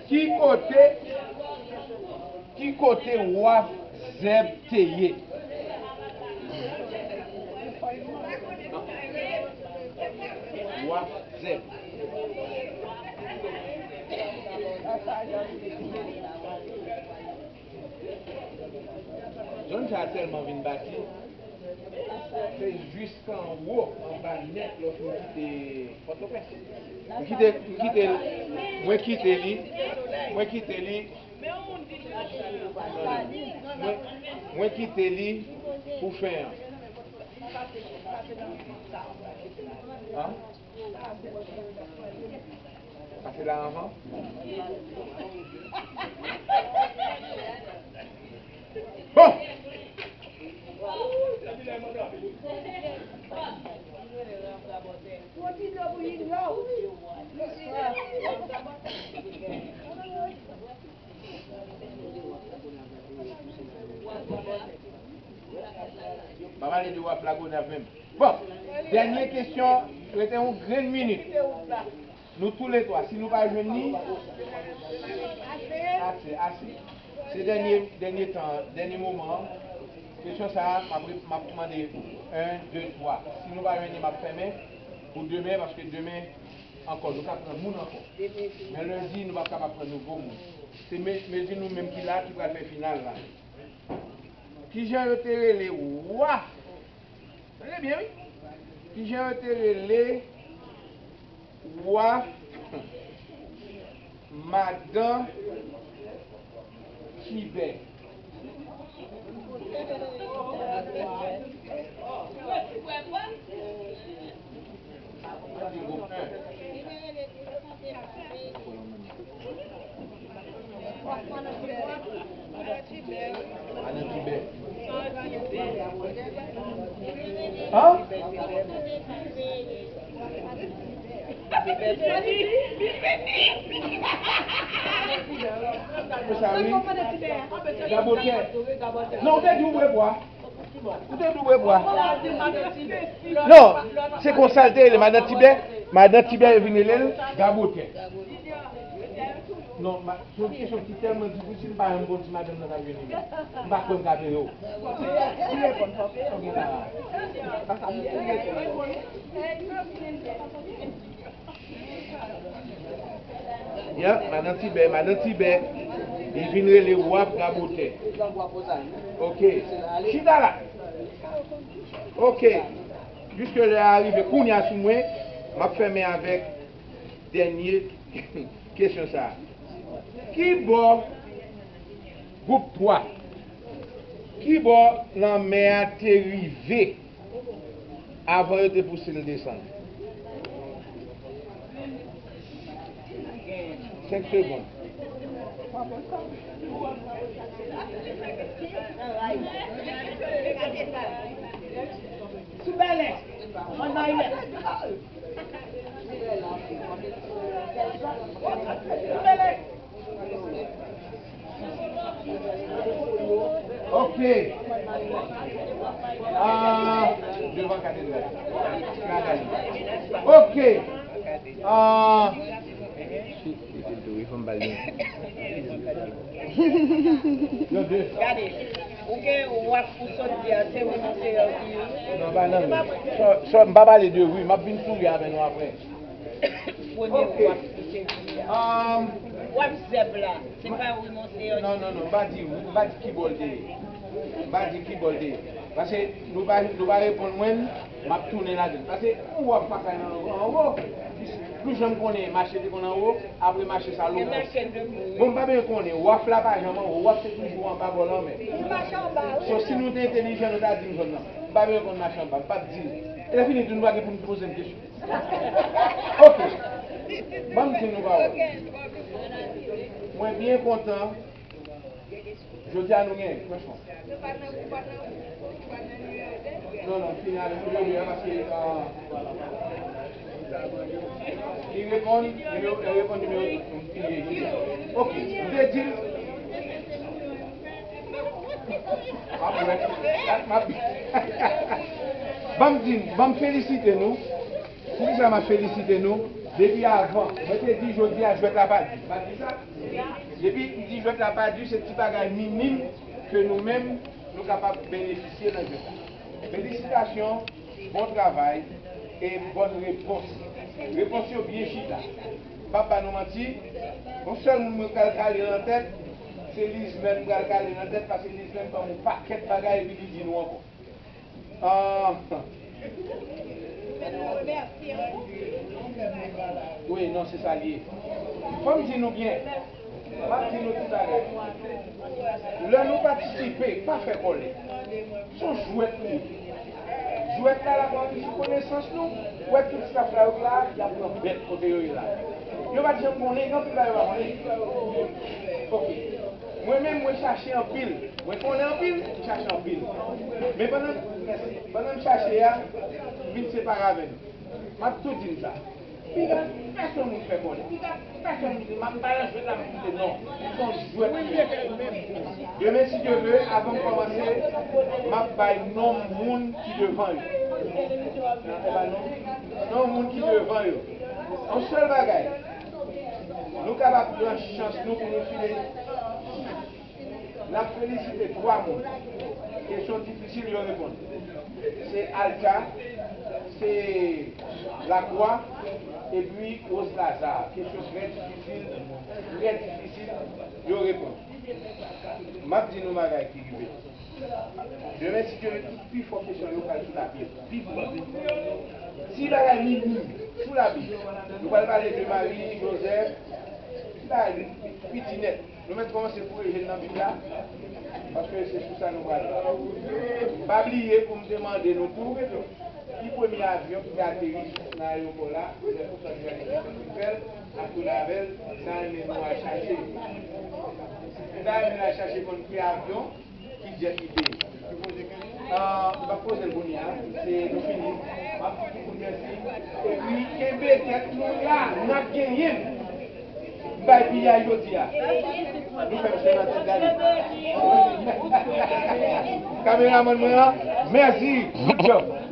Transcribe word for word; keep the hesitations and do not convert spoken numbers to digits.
Ki kote, ki kote waf zèb te ye? Waf zèb. Zòn sa a tèlman vin bati, se jis anwo, anba nèt, lòske nou kite Pòtoprens. M kite, m kite, mwen kite li, mwen kite li, mwen, mwen kite li pou fen an. An? Pase la anvan. Bon. M ap pale de waf Lagonav menm. Bon, dènye kesyon, rete yon grenn minit. Nou toulètwa, si nou pa jwenn li, ase, ase. Se dènye, dènye tan, dènye moman an. Kesyon sa a, m ap, m ap mande en, de, twa. Si nou pa jwenn li, m ap fèmen pou demen, paske demen ankò, nou ka pran moun ankò. Men lendi, nou p ap kapab pran nouvo moun. Se me-, mezi nou menm ki la, ki pral fè final la. Kijan yo te rele wa? Tande byen, wi. Kijan yo te rele wa madan Tibè? Mwen di gwoup en. Madan Tibè. An? Konsa, wi. Gabotè. Non, ou te di ou bwè bwa. Ou te di w bwè bwa. Non, se konsa l te rele madan Tibè. Madan Tibè yo vin rele l gabotè. Non, ma, se yon kesyon ki tèlman difisil, m pa janm konn si madanm nan t ap jwenn li menm. M pa kwè m ka peye w. Li reponn, fò w peye w. Sa sa m di, li reponn. Ya, madan Tibè, madan Tibè, li vin rele waf gabotè. Ok. Chita la. Ok. Piske lè a rive, kounye a sou mwen, m ap fèmen avèk dènye kesyon sa a. Ki bò, gwoup twa, ki bò lanmè a te rive avan yo te pouse l desann? Senk segonn. Sou bèlè. Mòn Marilèt. Sou bèlè. Ok. Ah, devan katedral. Ok. Ah. Gade, ou gen waf pou sot di a, se wi, non, se yo ki. Non, pa nan wi. Sò, sò, m pa pale de wi, m ap vin souri avè nou aprè. Premye waf ki te di a. Um, waf zèb la, se pa wi, non, se yo. Non, non, non, m pa di wi, m pa di ki bò l te ye. M pa di ki bò l te ye. Paske nou pa, nou pa reponn mwen, m ap tounen ladan l. Paske yon waf pa ka nan anwo. Plis, plis jan m konnen mache te konn anwo, apre mache sa lomons. Bon, m pa byen konnen, waf la pa janm anwo, waf se toujou anba bò lanmè. So, si nou te entelijan, nou ta di m zòn nan. M pa byen konn mache anba, m p ap di l. E lè fini tou, nou pa gen pou n poze m kesyon. Ok. Ban m di nou pawòl. Mwen byen kontan. Jodi a nou genyen, franchman. Non, non, fini avèk nimewo de a paske, ah, li reponn, nimewo, li reponn nimewo de. Ok, m te di l. M ap wè. M ap, ban m di, ban m felisite nou. Poukisa m ap felisite nou? Depi avan, mwen te di jodi a jwèt la pa di. M pa di sa? Depi m di jwèt la pa di, se ti bagay minim ke nou menm, nou kapab benefisye nan jwèt la. Felisitasyon, bon travay e bòn repons. Repons yo byen chita. M p ap ba nou manti, yon sèl moun mwen pral kale nan tèt, se Lizmèn m pral kale nan tèt, paske Lizmèn ban m yon pakèt bagay epi li di nou ankò. Ah. Wi, non, se sa l ye. Fò m di nou byen. M ap di nou ti bagay. Lè nou patisipe, pa fè kòlè. Se yon jwèt li ye. Jwèt la, l ap anriji konesans nou. Ou wè tout staff la, yo la, y ap pran bèt kote yo ye la. Yo pa t janm konnen, gen anpil bagay yo pa konnen. Ok. Mwen menm, mwen chache anpil. Mwen konnen anpil, m chache anpil. Men pandan, mèsi. Pandan m chache a, m vin separe avè nou. M ap tou di n sa. Piga pèsonn moun fè kòlè. Piga pèsonn moun di, "M ap bay yon jwèt la, m kite." Non. Se yon jwèt li ye. Demen, si Dye vle, avan m kòmanse, m ap bay non moun ki devan yo. N ap bay non, non moun ki devan yo. Yon sèl bagay. Nou kapab pran chans nou pou nou file. N ap felisite twa moun. Kesyon difisil yo reponn. Se Alta, se Lakwa, epi Rose Lazare. Kesyon trè difisil, trè difisil yo reponn. M ap di nou bagay ki rive. Demen, si Dye vle, tout pifò kesyon yo pral sou Labib. Pifò. Ti bagay minim sou Labib. Nou pral pale de Mari, Jozèf, ti bagay piti nèt. Nou mèt kòmanse foure je n nan Bib la, paske se sou sa nou pral. Pa bliye pou m te mande nou tou, ki premye avyon ki te ateri nan ayewopò la, lè François Duvalier te fè l, ak Claude Ravèl, m ta renmen nou al chache. M ta renmen nou al chache konn ki avyon, ki djèt li te ye. Ah, m p ap poze l kounye a, se nou fini. M ap di tout moun mèsi. Epi, kenbe tèt nou la, n ap genyen l. M bay piyay jodi a. Nou fè m se nan tèt gade. Kameramann mwen an, mèsi. Good job.